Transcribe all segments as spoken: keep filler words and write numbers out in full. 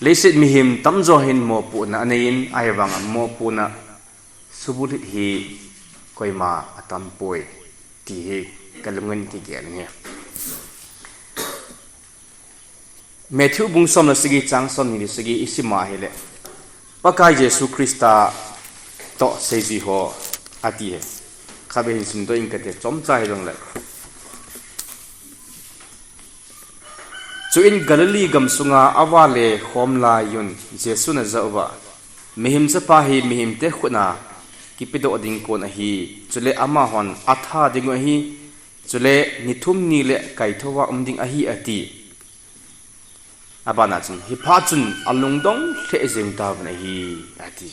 Leiset mihem tamjo hin mopohna anei in, ahivanga mopohna subulhit hi koima atampoi, ti hi kalungin kigel nge. Matthew bung som le sagi chang som ni le sagi isim a hile, Pakai Jesu Christa toh seijui ho ati hi. Khatvei hin simdoh inge kati, chomcha hijongle. Chuin Galilee gamsunga avale khom laiyun Jesun ajah uva, Mihem Chapa hi mihemte khutna kipedoh ding kon ahi, chule amahon atha dingu ahi, chule ni thum ni le kaithouva um ding ahi, ati. Abana chun, hiphat chun alungdong lheh jeng tauvin ahi, ati.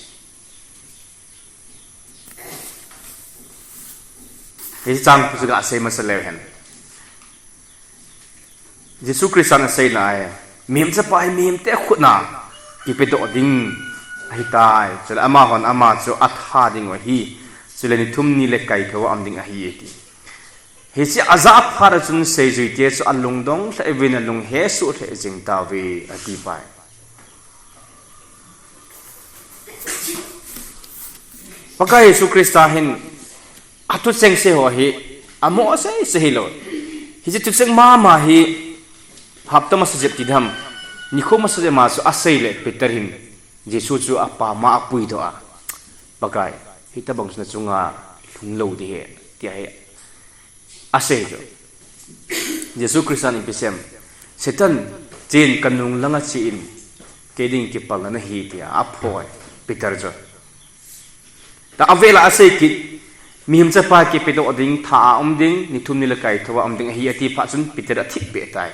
Hiche chang chu gasei masa leu hen. Jesu Christan aseina ahi, Mihem Chapa hi mihemte khutna kipedoh ding ahitai, chule amahon ama chu atha dingu ahi, chule ni thum ni le kaithouva um ding ahi, ati. Hiche ajah phat a chun seijuite chu alungdong lheh uvin alung hesoh lheh jeng tauve, ati pai. Pakai Jesu Christa hin athucheng sei ho hi amo sei sei hilou. Hiche thucheng mama hi hapta masa jep ti dam, nikho masa jep ma chu asei le Peter hin Jesu chu apama apuidoh a, Pakai, hitobang chu nachunga lhung lou ding ahi, tia hi asei chu. Jesu Christan ipi asei em, Satan, chen kanung langa chen, kei ding kipalna nahi, tia aphoi Peter chu. Tua avela asei kit, Mihem Chapa kipedoh ding, tha a um ding, ni thum ni le kaithouva um ding ahi, ati phat chun Peter athip peh tai.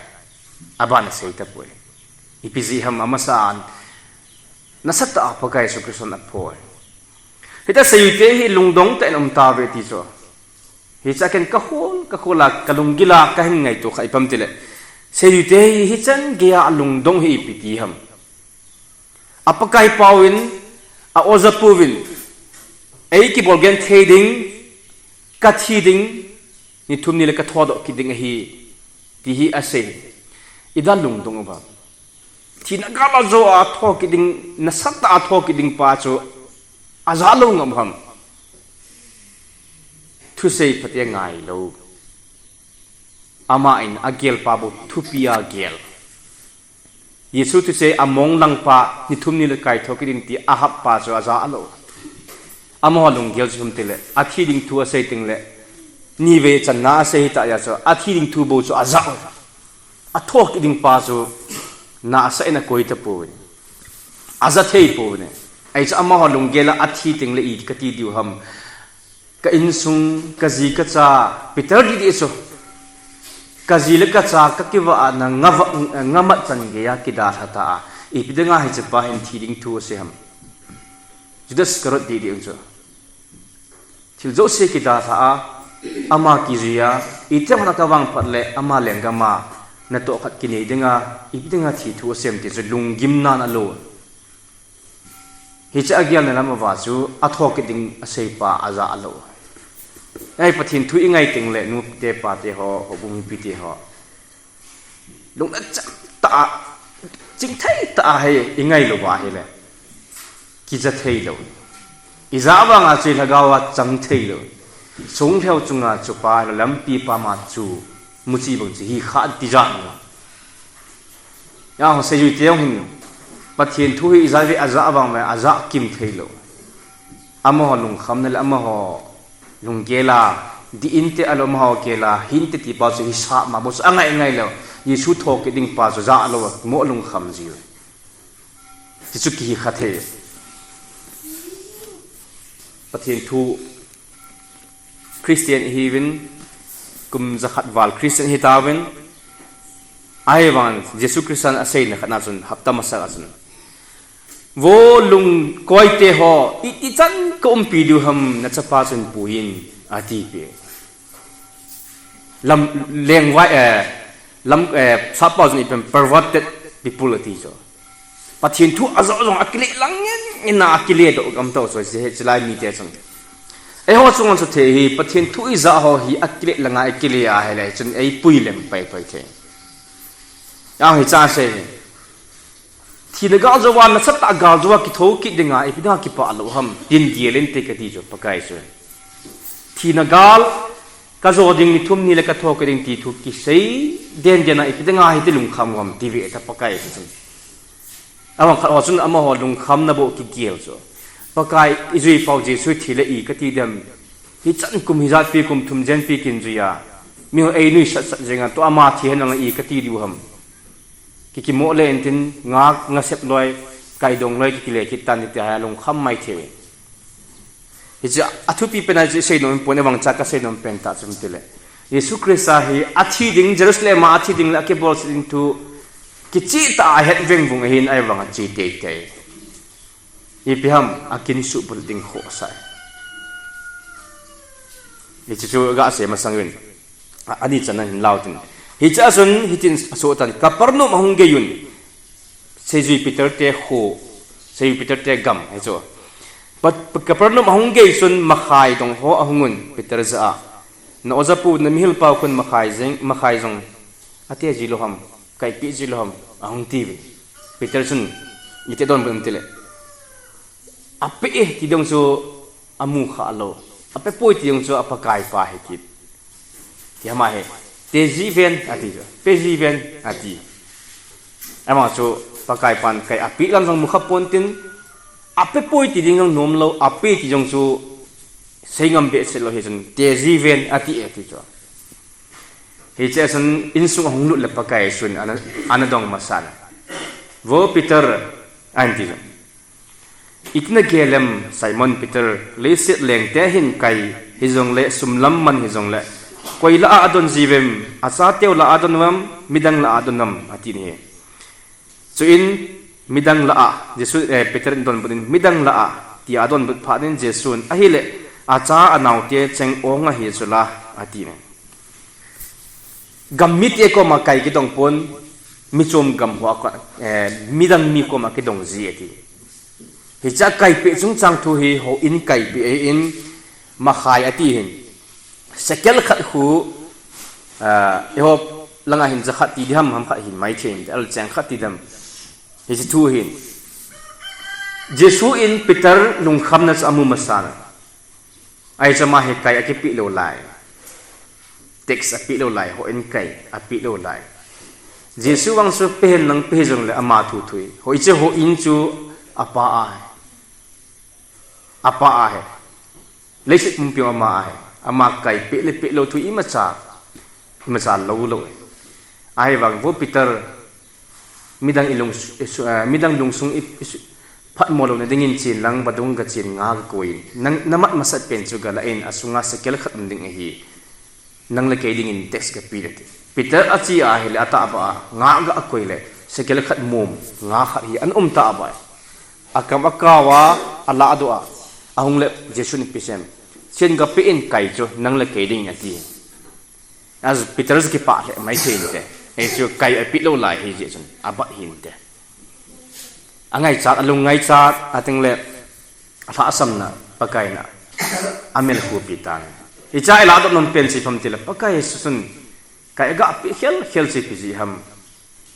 Abana asei tapoi. Ipi jeh ham, amasan nasatah a Pakai Jesu Christan aphoi. Hitia seijuite hi lungdong tah in um tauve ti chu. Hichea ken kahol, kahol a, kalunggil a, kahin ngaito kha ipi ham itile, seijuite hi hichan geiya alungdong hi ipi ti ham. A Pakai pauvin, a oja puuvin, ei kibol genthei ding, kathi ding, ni thum ni le kathodoh kit ding ahi, ti hi asei. Ida lungdong uva. Thina gal a jo a thokit ding, nasatah a thokit ding pa chu ajah lou ngam ham. Thusei phatea ngailou. Aman agel pa bou thupi a gel. Jesu thusei among lang pa, ni thum ni le kaithou kit ding ti ahap pa chu ajah lou. Amaho lunggel chu ipi ham itile, athi ding thu asei tengle, nivei channa asei hita jeh chu, athi ding thu bou chu ajah u. Athokit ding pa chu nasatah in akoi tapoi. Ajah thei poi. Ajeh chu amaho lunggel a athi tengle iti kati diu ham. Ka insung, kaji kacha, Peter didi chu, kaji le kacha kakivah a na ngavah, ngamat chan geiya kidalha ta a, ipi dinga hiche pa hin thi ding thu asei ham. Judas Iscariot didi chu. Thil jouse kidalha a, ama kijui a, itiham a kavang phat le ama lenggam a natoh khat kinei dinga, ipi dinga thi thu asei em ti chu lunggimna ana lou. Hiche agelna lam uva chu athokit ding asei pa ajah lou. Ei, Pathen thu ingai tengle nute pate ho, houbung mipite ho, lungna chang tah a, chingthei tah a hi ingai lou uva ahile, kija thei lou. Ijah vanga chu lhagao a chang thei lou. Songlheu chunga chu pa, lampi pam a chu muchi bang chu hi kha ti jat lou. Aho seijuite jong hin Pathen thu hi ijat vei ajah vang vei ajah kim thei lou. Amaho lungkhamna le amaho lunggel a, dih inte alou amaho gel a, hinte ti pa chu hisah ma bou chu angai ngai lou. Jesu thokit ding pa chu jah lou, mo lungkham jiu. Ti chu kihi kha thei. Pathen thu Christian ihiuvin, kum jakhat val Christian ihitauvin, ahivangin Jesu Christan aseina khatna chun hapta masa a chun, Vo lungkoite ho, iti chan kaumpi diu ham, nachapa chun puiyin, atipeh. Lam, lengvai, eh, lam, eh, sappao chun ipi ham, perverted people ati chu. Pathen thu ajah jong akile lang ngen ngen a akile doh gam tah chu, hiche, hiche lai mite chun. Eiho chunga chu thei hi, Pathen thu ijah ho hi akile langa ikile ahile, chun eipui lem pai pai thei. Ahi cha sei hi. Thina gal jouva nasatah gal jouva kitho kit dinga ipi dinga kipah lou ham, tin gel inte kati chu Pakai chu. Thina gal kajo ding ni thum ni le katho kit ding ti thu kisei den den a ipi dinga hiti lungkham u ham ti ve ta Pakai chu. Amang khat ho chun amaho lungkhamna bou kigel chu. Pakai ijui pau Jesu thi le i kati dem. Hichan kum hijat pi kum thum jen pi kin juia. Miho ei nuisat sat jenga tua ama thi hen lang i kati diu ham. Kikimo le entin ngak ngasep loi, kaidong loi kikile kit tan ti ha lungkham mai thei. Hiche athupi pen a chu seinom pon e vang cha kaseinom pen ta chun tile. Jesu Christa hi athi ding Jerusalem a athi ding le akibol ding thu kicheh tah a het veng vung ahin ahivang a che tei tei. Ipi ham akin subul ding khohsah. Hiche chu gasei masang uvin. A, ani channa hin lau tin. Hiche a chun hitin asoh tan Capernaum ahung gei un. Seijui Peter te kho, seijui Peter te gam, hichu. Pat, Capernaum ahung gei chun makhai dong ho ahung un Peter jah a. Na oja pu na mihil pau khun makhai jeng, makhai jong. Ate ji lou ham, kaipi ji lou ham, ahung ti uvin. Peter chun, ite donbut um tile. Ape e, ti dong chu amu kha lou. Ape poi ti dong chu a Pakai pa hi kit. Ti ama hi. Te ji ven, ati chu. Pe ji ven, ati. Ama chu Pakai pan kai ape lam jong mu kha pon tin. Ape poi ti ding jong nom lou, ape ti dong chu sei ngam behseh lou hi chun. Te ji ven, ati e, ti chu. Hiche a chun insung ahung lut le Pakai chun ana, ana dong masa na. Vo Peter, ahin ti chu. Iti na gel em Simon Peter, leiset lengte hin kai hijongle sum lam man hijongle, koi lah a adon ji uvem, achateu lah a adon uvem, midang lah a adon uvem, ati nahi. Chuin midang lah a, Jesu, eh, Peter in adonbut in midang lah a, tia adonbut phat in Jesun ahile, acha anaote cheng ong ahi chu la, ati nahi. Gam mite koma kai kidong pon, michom gam hoa, eh, midang mi koma kidong ji ati. Hiche a kaipeh chungchang thu hi houin kaipeh ahin, makhai ati hin. Sekel khat khu, ah, eiho langa hin jakhat ti diham ham khat hin maithei inte, alcheng khat ti dam. Hiche thu hin. Jesu in Peter lungkhamna chu amu masa na. Ahi chu ama hi kai akipeh lou lai. Tax apeh lou lai, houin kai apeh lou lai. Jesu vang chu pehen lang pe jongle ama thu thu hi. Hiche houin chu apa ahi. Apa ahi. Leiset pumpi ama ahi. Ama kaipeh le peh lou thu imacha, imacha lou lou ahi. Ahivang vo Peter, midang ilung, isu-, eh, midang lungsung i, isu-, phatmo louna dingin chen lang vadung gachen nga gakoi in. Nang, namat masat pen chu galah in asunga sekel khat um ding ahi. Nang le kei dingin tax kapeh ding ati. Peter ache ahile atahbeh a, nga ga akoi le, sekel khat mom, nga khat hi ana um tahbeh. Akam akao a, alah doh a, ahung le Jesun ipi sem. Chen gapeh in kai chu, nang le kei dingin ati. Achu Peter chu kipah lheh maithei inte. Hichu kai apeh lou lai hijeh chun, abat hinte. Angaichat, alung ngaichat, ating le, alhahsamna, Pakai na, amel hupi tan. Hiche a ilah doh nom pen chu ipi ham tile, Pakai Jesu chun, kai agapeh khel khel chu ipi jeh ham,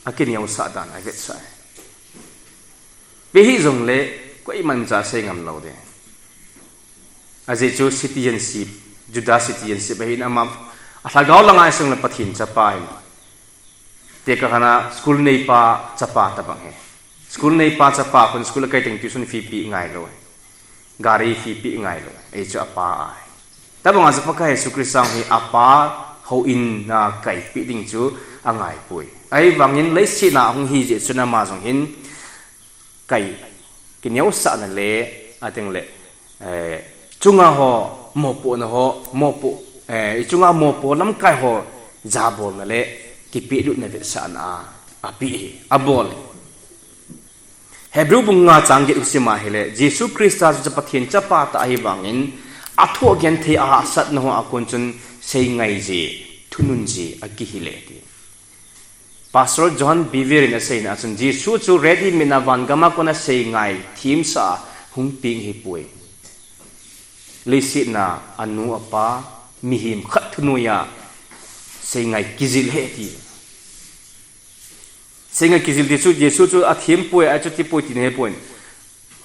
akineosah dan avetsah e. Pe hijongle, koiman cha sei ngam lou ding. Ajeh chu citizenship, Juda citizenship ahin ama, alhagao langa isung le Pathen chapa ahin. Tekahna school neipa chapa tabang ahi. School neipa chapa khun school akai teng tuition fee pe ngai lou. Gari fee pe ngai lou. Hichu apa ahi. Tabang a chu Pakai Jesu Christa hi apa houin a kaipeh ding chu angaipoi. Ahivangin leiset a hung hijeh chun ama jong hin kai kineosahna le, ating le, eh, chunga ho, mopohna ho, mopoh, eh, ichunga mopoh lamkai ho, jabolna le, kipehlutna vetsahna a, apeh hi, abol. Hebrew bung nga chang get isim ahile, Jesu Christa chu Pathen chapa tah ahivangin, athu agenthei ahahsatna ho a kon chun, seingai ji, thunun ji, akihi le ti. Pastor Johan Bevere in aseina a chun Jesu chu ready made a van gam a kona seingai themsah a hung peng ahipoi. Leiset a anu apa mihem khat thunoi a seingai kijil ahi ti. Seingai kijil ti chu Jesu chu athem poi, achuti poi tina ahipoi.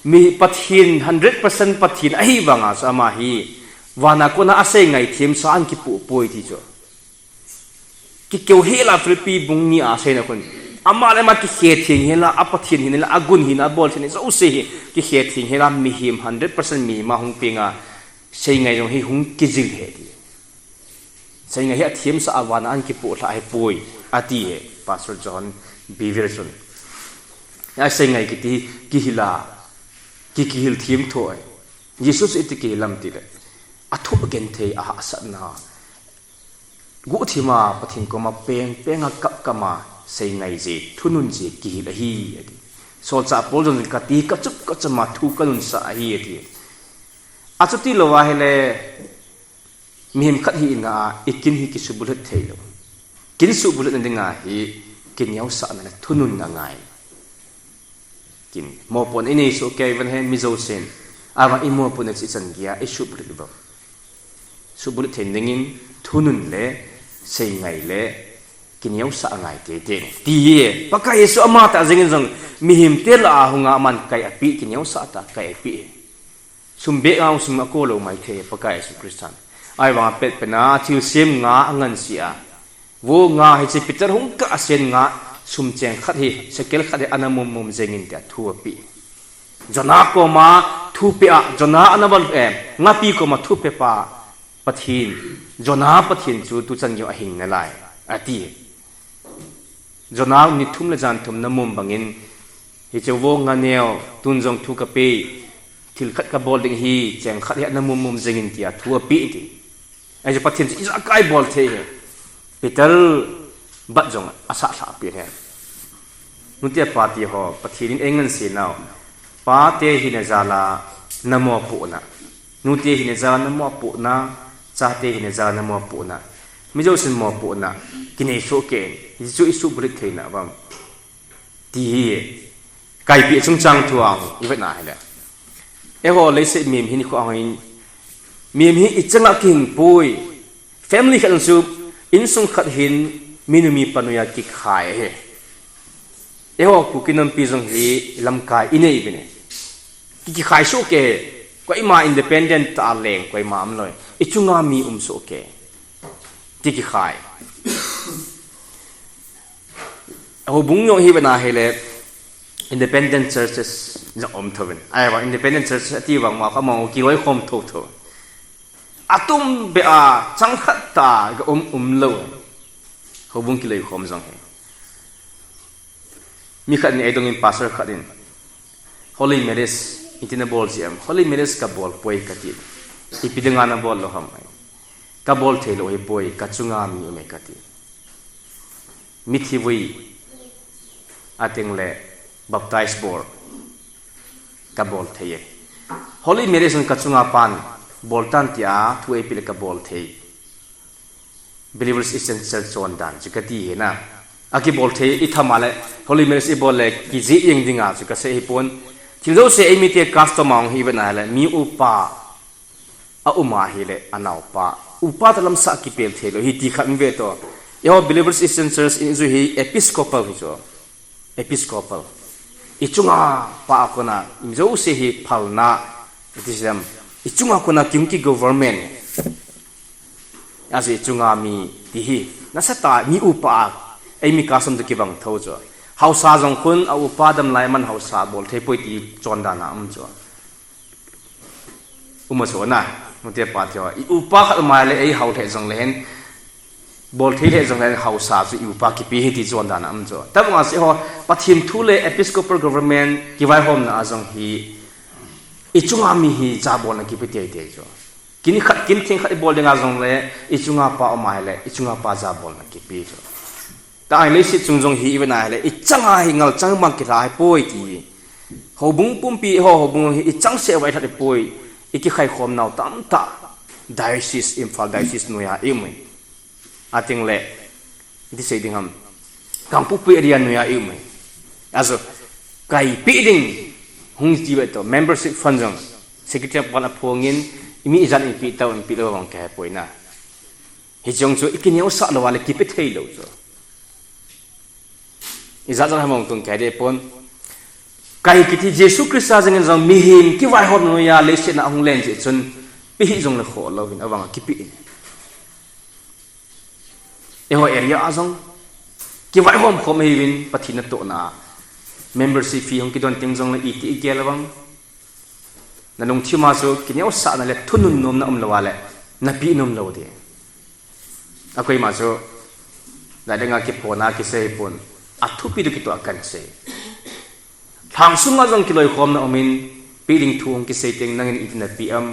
Mi Pathen, hundred percent Pathen ahi vanga chu ama hi vana kona aseingai themsa ahin kipoh poi ti chu. Kikeu hela Philippi bung ni a aseina khun. Ama le ama kikhe theng hela, a Pathen hina le, agun hina, abol thei jouse hi kikhe theng hela, mihem hundred percent mihem ahung penga, seingai jong hi hung kijil ahi ti. Seingai hi athemsa a vana ahin kipoh lha ahipoi, ati ahi, Pastor John Bevere chun. Aseingai kiti, kihila, ki, kihil themtho ahi. Jesu chu iti kihil ham tile, athoh genthei, ahahsatna, guhthima Pathen koma peng penga kapkama seingai je, thunun je kihil ahi, ati. Solchah Paul jong kati, kachup kachama thu kanunsah ahi, ati. Achuti louva ahile, mihem khat hina a, ikin hi kisubulhit theilou. Kin subulhitna dinga hi, kineosahna le thunun angai. Kin, mopohna inei soh kei uvin ahi, mi jousen. Ahivang imopohna chu ichan geiya, isubulhit uvin. Subulhit thei dingin, thunun le, seingai le, kineosah angai teitei. Ti hi, Pakai Jesu amatah jengin jong, mihemte lah a hunga aman kai apeh, kineosah tah kai apeh. Sum beh a sum akou lou maithei Pakai Jesu Christan. Ahivanga petpena thilsem nga angansea. Vo nga hiche Peter hung kah a sen nga sum cheng khat hi, shekel khat hi ana mum mum jengin tia thu apeh. Jonah koma thupeh a, Jonah ana val, eh, ngapi koma thupeh pa Pathen. Jonah Pathen chu tuchan geiyin ahing nalai, ati. Jonah ni thum le jan thum namum bangin, hiche vo nga neo, tun jong thu kapei, thil khat kabol ding ahi, cheng khat hi ana mum mum jengin tia thu apeh ti. Ahi chu Pathen chu ijakai bol thei ahi. Peter bat jong asah lhah peh ahi. Nute pate ho, Pathen in eingansei nau. Pate hina jal a namopohna. Nute hina jal a namopohna, chate hina jal a namopohna. Mi jousen mopohna kinei soh kei in, hichu isubulhit theina vang. Ti hi, kaipeh chungchang thu a hung, ivet na ahile. Eiho leiset mihem hi nikho a hung in, mihem hi ichanga kihing poi. Family khat chu, insung khat hin, minu mipa noiya kikhai ahi. Eiho Kuki nampi jong hi lamkai inei uvin ahi. Ki, kikhai soh kei, koima independent tah a leng, koima umlou. Ichunga mi um soh kei. Ti kikhai. Houbung jong hi vena hile, independent churches jong um thouvin. Ahivang independent churches ati vang ma kha ma kiloikhom thotho. Atum beh a chang khat tah a um, umlou. Houbung kiloikhom jong hi. Mi khat in eidongin, pastor khat in, Holy marriage iti nabol ji em? Holy marriage kabol poi kati. Ipi dinga nabol lou ham? Kabol thei lou hipoi, kachunga mi um e kati. Mithi vui, ateng le baptize bol kabol thei e. Holy marriage in kachunga pan bol tan tia thu eipeh le kabol thei. Believers Essential chondan chu kati hi na. Akibol thei, ithama le Holy marriage ibol le kijih jeng dinga chu kasei hipon. Thil jouse eimite custom a hung hi vena le mi upa a um ahile anaopa, upa toh lamsah kipel thei lou hi ti khat um ve toh. Eiho Believers Essential in ijui hi Episcopal hi chu. Episcopal. Ichunga pa a kona, mi jouse hi phalna, iti seilam, ichunga kona kihung ki government. Ahi ichunga mi ti hi, nasatah a mi upa a, eimi custom toh kibang tho chu. Haosa jong khun, a upa dam lai man haosa bol thei poi ti chondan a um chu. Uma chu na, nute pate ho. I upa khat um ahile, eihao lheh jong le hin, bol thei lheh jong le hin, haosa chu i upa kipe hi ti chondan a um chu. Tabang a chu eiho, Pathen thu le Episcopal government kivaihomna a jong hi, ichunga mi hi jabolna kipe teitei chu. Kin khat, kin theng khat ibol dinga jong le, ichunga pa um ahile, ichunga pa jabolna kipe chu. Tah a leiset chung jong hi ivena hile, ichanga hi ngalchang bang kilha ahipoi ti. Houbung pumpi ho, houbung hi ichang seh uva ilhat ahipoi. Ikikhaikhom nau tamtah. Diocese, Imphal Diocese noiya i um e. Ateng le, iti sei ding ham. Kangpokpi area noiya i um e. Ajo, kaipeh ding, hung ti ve toh, membership fund jong. Secretary pan aphongin, imi ijat in peh tau, in peh lou vang kahepoi na. Hiche jong chu ikineosah lou a le kipe thei lou chu. Ijat jong hamong tung kei deh pon. Kahi kiti Jesu Christa jeng in jong mihem kivaihom noiya leiset a ahung len jeh chun, pe hih jongle khoh lou hin avang a kipe in. Eiho area a jong kivaihom khom ahiuvin Pathen natohna a membership fee hung kidon teng jongle iti igel avang. Nalungthim a chu kineosahna le thunun nomna umlou a le napeh nom lou ding. Akoima chu, dadeng a kiphona kisei pon, athupi toh kitoh a kahin sei. Lhang sunga jong kiloikhomna umin, peh ding thu hung kisei teng nangin iti napeh am?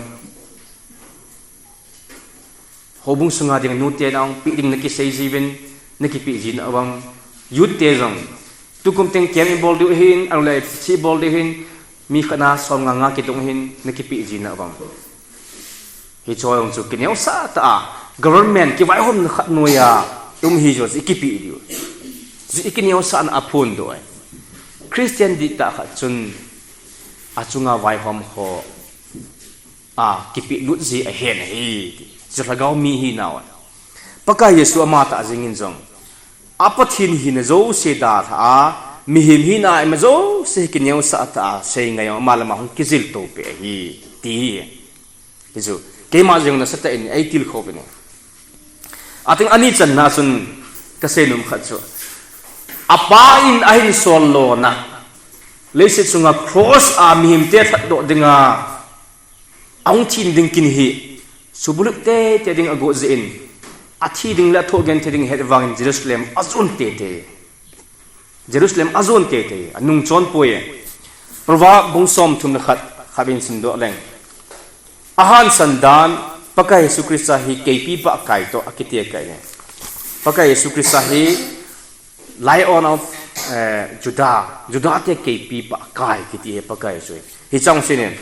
Houbung sunga ding nute nahung peh ding nakisei jiuvin, nakipeh ji nau vang. Youth te jong, tukum teng camp ibol diu ahin, ahilou le thi ibol diu ahin, mi khat na som nga nga kidong ahin, nakipeh ji nau vang. Hiche jong chu kineosah tah a, government kivaihomna khat noiya um hi jeh chun ikipeh diu. Chu ikineosahna aphondoh ahi. Christian dihtah khat chun achunga vaihom ho a kipehlut ji ahen ahi, ti. Chu lhagao mi hinau ahi. Pakai Jesu amatah jeng in jong, a Pathen hina jouse dalha a, mihem hina ima jouse kineosah tah a seingai jong ama le ama hung kijil to peh ahi, ti hi. Hichu keima jong nasatah in eitilkhou uvin ahi. Ateng ani channa chun kasei nom khat chu, apa in ahin sol lona, leiset chunga cross a mihemte lhatdoh dinga ahung thin ding kin hi, subulhit teitei ding agot jeh in, athi ding le athoh genthei ding ahet vangin Jerusalem ajon teitei. Jerusalem ajon teitei, anung chon poi. Proverb bung somthum le khat, khat in simdoh leng. Ahansan dan, Pakai Jesu Christa hi keipi bahkai toh akitehkai e. Pakai Jesu Christa hi Lion of, eh, Judah, Judah te keipi bahkai kiti hi Pakai Jesu hi. Hiche chu ahi.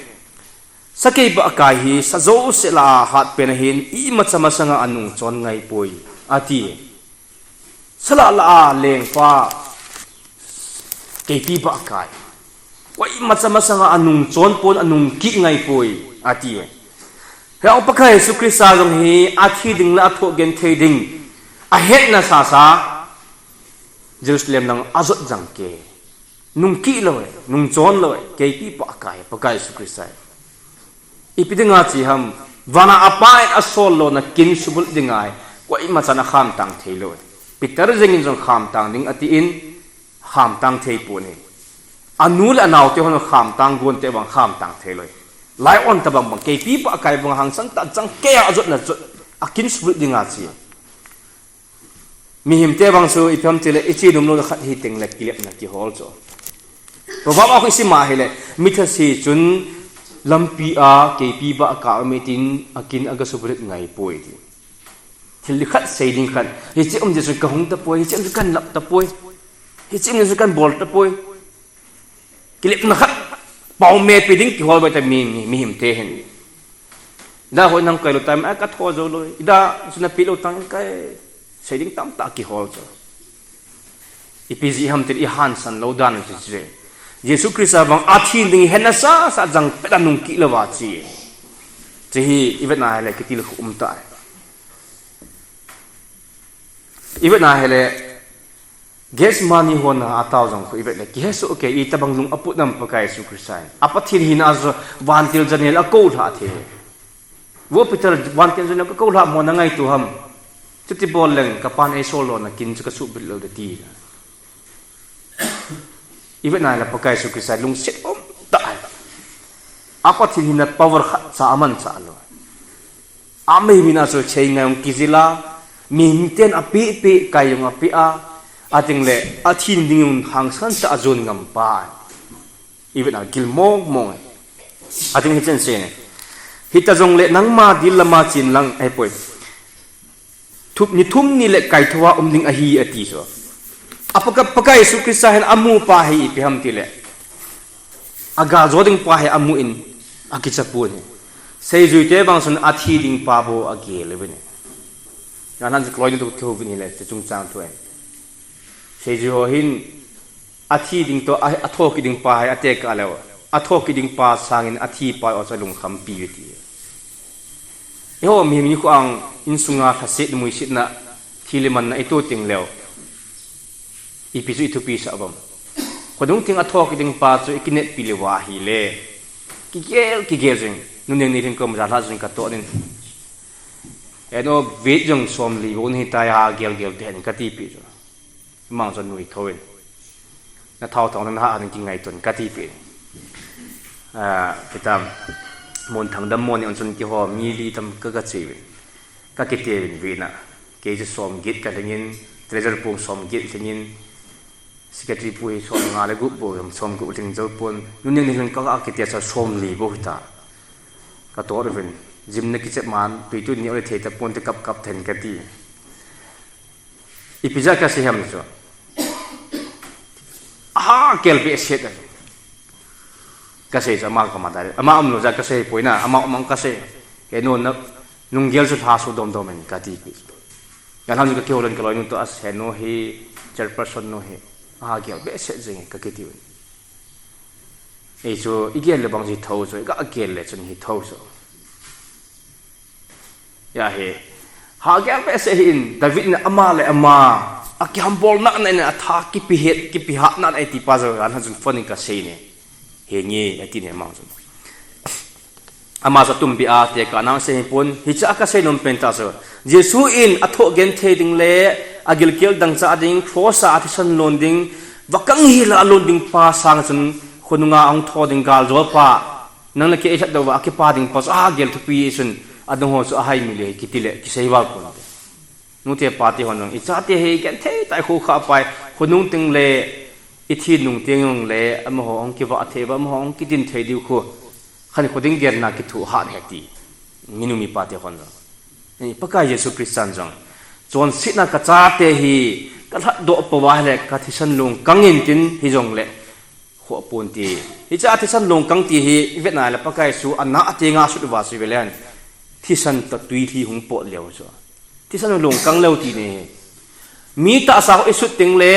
Sakei bahkai hi sa jouse lah a hatpen ahin, imacha masanga anung chon ngai poi, ati. Sa lah lah a lengpa keipi bahkai. Koimacha masanga anung chon pon, anung kih ngai poi, ati. Hiche Pakai Jesu Christa jong hi athi ding le athoh genthei ding ahetna sasa Jerusalem lang ajot jeng e. Nung kih lou e, nung chon lou e, keipi bahkai, Pakai Jesu Christa. Ipi dinga chi ham, vana apa in asol lona kin subulhit ding ahi, koimachan akhamtang thei lou e. Peter jeng in jong khamtang ding atin, khamtang thei pon ahi. Anu le anaote hon khamtang gon te vang khamtang thei lou e. Lion tabang bang, keipi bahkai vang hangsan tah chang keiya ajotna chu, akin subulhit ding ahi chi. Mihemte vang chu ipi ham tile, iche nom louna khat hiteng le kilepna kihol chu. Proverb a khu isim a hile, mi thase chun lampi a keipi bahkai um e tin akin aga subulhit ngai poi ti. Thil khat sei ding khat, hiche um jeh chun kahung tapoi, hiche um jeh chun kahin lap tapoi, hiche um jeh chun kahin bol tapoi. Kilepna khat, pao mepi ding kihol bai ta mi, mi, mihemte hin. Ida hoi nang kai lou tam, a ka tho jou lou. Ida chu napeh lou tang kai. Sei ding tamtah kihol chu. Ipi jeh ham tile ihansan lou dan chu chu. Jesu Christa vang athi ding hetna sasa jang pet a nung kih lou va chi. Chu hi ivetna hile kitilkhou um tai. Ivetna hile Gethsemane hon a atao jong khu ivet le, kihesoh kei, itabang lung aput nam Pakai Jesu Christa in. A Pathen hina a chu vantil janel a akou lhah thei. Vo Peter, vantil janel a kakou lhah mo na ngaito ham. Chuti bol leng, ka Pan eisol lona kin chu kasubulhit lou ding ati. Ivetna le Pakai Jesu Christa lungset um tah. A Pathen hina power khatcha amanchah lou. Ama hina chu chei ngai jong kijil a, mihemten apeh peh, kai jong apeh a, ating le athi ding jong hangsan tah a ajon ngam pa. Ivetna gil mong mong. Ating hichen sei ne. Hita jongle nangma dil lama chen lang ahipoi. Thup ni thum ni le kaitho a um ding ahi ati chu. A Pakai, Pakai Jesu Christa hin amu pa hi ipi ham tile, aga jo ding pa hi amu in akicha pon ahi. Seijuite vang chun athi ding pa bou agel uvin ahi. Ngan han chu kloi ni tu kihouvin hile, chu chungchang thu ahi. Seijui ho hin athi ding toh, a, atho kit ding pa hi atekah leu, atho kit ding pa sangin athi pa chu alungkham pi uve ti. Eiho mihem nikho a insunga lhasetna, muisetna, thi le manna ito teng leu, Ipi chu i thupi sah uvam. Khonung theng a thokit ding pa chu i kineppi leuva ahile, kigel, kigel jing. Nuneng nilhing kom jalha jing ka toh nin. Eno, vit jong som li bou nahi tai, ha gel gel tei hen ka tipeh chu. Mang chu nui thou in. Na thao thong na ha an kingaito in ka tipeh. Ah, kitam. Mon thang dam mon ni on chun kihou mi li tam ka ka che uvin. Ka kiti uvin vin a. Kei chu som get ka lhingin, treasure pung som get lhingin, secretary pu hi som nga le gup bou, som gup lhing jou pon. Nuneng nilhing ka, ka kiti a chu som li bou hita. Ka toh uvin, gym na kichep man, tui tui ni ole thei tapon te kap kap then ka ti. Ipi jeh a ka sei ham chu. Aha, gel behseh a. Ka sei chu ama koma direct. Ama umlou jeh a ka sei poi na, ama um a ka sei. Kei nu na, nung gel chu lha su dom dom in ka tipeh. Ka lhan chu ka kihou lhon ka loinu toh a, Senu hi, chairperson nu hi. Aha, gel behseh jing e ka kiti uvin. Ei chu, i gel le bang hi thou chu, i ga gel le chun hi thou chu. Ya he. Ha gel behseh hi in, David in ama le ama, a kihambol na na in a tha kipe het, kipe hat na na ti pa chu, an han chun phone in ka sei ne. He nge, a ti ne mang chu. Ama chu tum bi a te ka nang sei pon, hiche a ka sei nom pen ta chu. Jesu in a thoh genthei ding le, a gilkel dangchah ding, cross a a thisan lon ding, vakang hel a lon ding pa sang chun, khonunga ahung thou ding galjou pa. Nang le kei i lhat dou va, a kipa ding pa chu, a gel thupi chun, adang ho chu a hai mi le, kiti le, kisei val pon te. Nute pate hon jong, i chate hi genthei tah a khu kha pai, khonung teng le, i thi nung teng jong le, amaho hung kivah thei va, amaho hung kidin thei diu khu. Khan khu ding gel na kithu hat he ti. Minu mipa te hon jong. Ni Pakai Jesu Christan jong. Chonsetna ka chate hi, ka lhat doh pou va le, ka thisan lungkang in tin hi jong le. Khoh pon ti. Hiche a thisan lungkang ti hi, i vet na le Pakai Jesu a na a tenga sut uva chu i ve le hen. Thisan toh tuilhi hung pot leu chu. Thisan lungkang leu ti ne. Mi tahsa ho i sut teng le,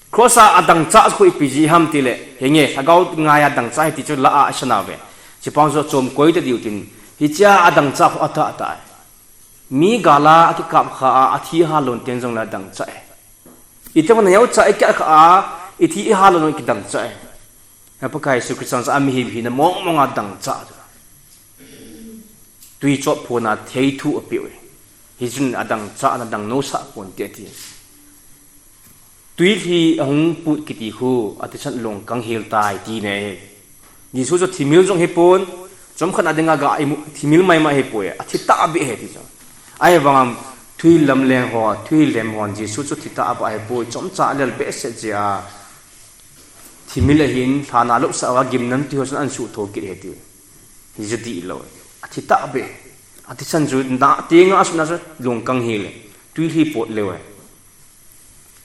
cross a a dangchah khu ipi jeh ham ti le, henge, lhagao ngai a dangchah hi ti chu la a i sa na ve. Chipang chu chom koi ta diu tin, hiche a a dangchah khu a tah tah e. Mi gal a a kikap kha a, a thi a hal lon teng jong le a dangchah e. I te hon a neo cha i keh kha a, i thi i hal lon kidangchah e. Pakai Jesu Christan chu a mihem hina mong mong a dangchah. Tui chop phona thei thu a peh u. Hichun a dangchah na dang no sah pon te ti. Tuilhi ahung put kiti khu, a thisan lungkang hel tai ti ne. Jesu chu thimil jong hi pon, chomkhat a dinga ga imu, thimil mai mai hi poi, a thi tah beh he ti chu. Ahivang am, thuhil lam leng ho, thuhil lem hon, Jesu chu thi tah beh hi poi, chomcha lel behseh jeh a. Thimil ahin, lhan a lop sa a gimnamtui ho chun an suh tho kit he ti. Hi chu dihlou. A thi tah beh. A thisan chu na tenga a sut na chu lungkang hel e. Tuilhi pot leu e.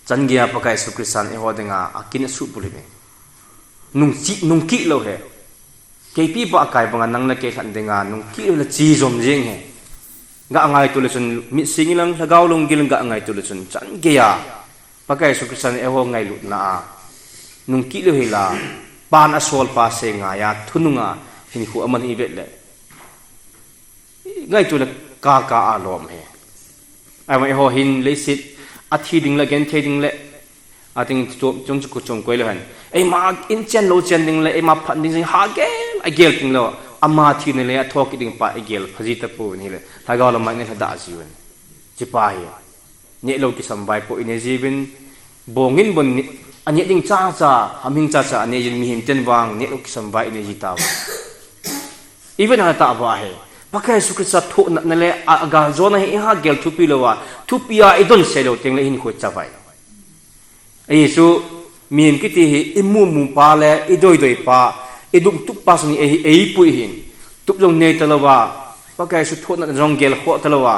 Chan gei a Pakai Jesu Christan eiho dinga a kin a suh bulhit e. Nung chi, nung kih lou he. Keipi ba kai banga nang le kei lhan dinga nung kih lou le chi jom jeng he. Ga ngaito le chun mit sing ilang lhagao lunggil ga ngaito le chun chan gei a. Pakai Jesu Christan eiho ngailutna a. Nung kih lou hela. Pan a sol pa se ngai a thunung a hinkho aman i vet le. Ngaito le ka ka a lom he. Ahivang eiho hin leiset a thi ding le genthei ding le. A ting chom, chom chu chom koi le hen. Eima in chen lou chen ding le, eima phat ding jing ha gel, a gel ting lou. Ama thina le a thokit ding pa i gel phaji tapon hile. Lhagao lama i lhadah jiuvin. Chipa hi. Neh lou kisam vai po i nei jiuvin. Bongin bon ni, a neh ding cha cha, hamhing cha cha, a nei jin mihem ten vang, neh lou kisam vai i nei ji tauve. I vet na tah va he. Pakai Jesu Christa thoh natna le, a, a galjona hi i ha gel thupi louva, thupi a i don sei lou teng le hinkho i chavai. Ahi chu, mihem kiti hi i mu mu pa le, i doi doi pa, i dum tup pa sung hi ei, ei pui hin. Tup jong nei ta louva, Pakai Jesu thoh natna jong gel khoh ta louva.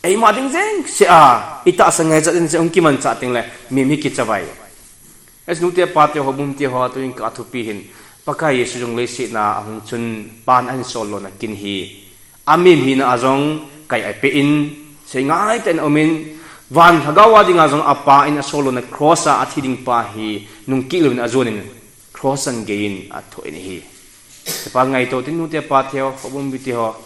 Eima ding jeng se a, i tahsa ngaichat in se hung kimanchah teng le, mihem hi kichavai. Ahi chu nute pate ho, bum te ho, tuin ka thupi hin, Pakai Jesu jong leiset a ahung chun pan ahin sol lona kin hi. A mihem hina a jong kai a pe in, sei ngai tah in a um in, van lhagao a dinga jong a pa in a sol lona cross a a thi ding pa hi, nung kih louvin a jon in, cross a gei in a thoh in ahi. Te pa ngaito tin nute pate ho, ho bum te ho.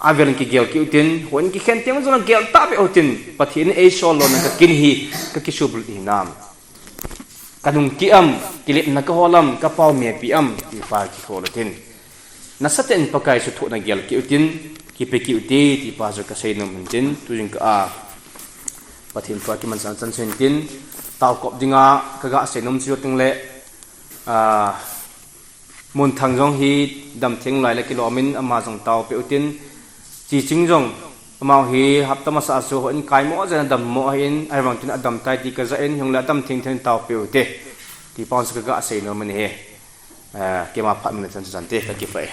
A vel in kigel kit u tin, hon kikhen teng jong gel tah beh u tin, Pathen in ei sol lona ka kin hi, ka kisubul hinam. Kanung ki am, kilepna kahol am, kapao mepi am, tipa kihol utin. Nasatah in Pakai chu thohna gel kit utin, kipe kit ute, tipa chu kasei nom utin, tujing ka a Pathen thu a kimanchah chan chu hintin, taokop dinga kaga sei nom chu teng le, a, Munthang jong hi damtheng lai le kilom in ama jong taope utin, Chiching jong amau hi hapta masa a chu houin kaimo jeh in adammo ahin, ahivang chun adamtai ti kajah in, hijongle adam thengtheng in taope ute, tipa chu kaga sei nom ahi. Eh, keima phat min chan chu chante, kakipah e.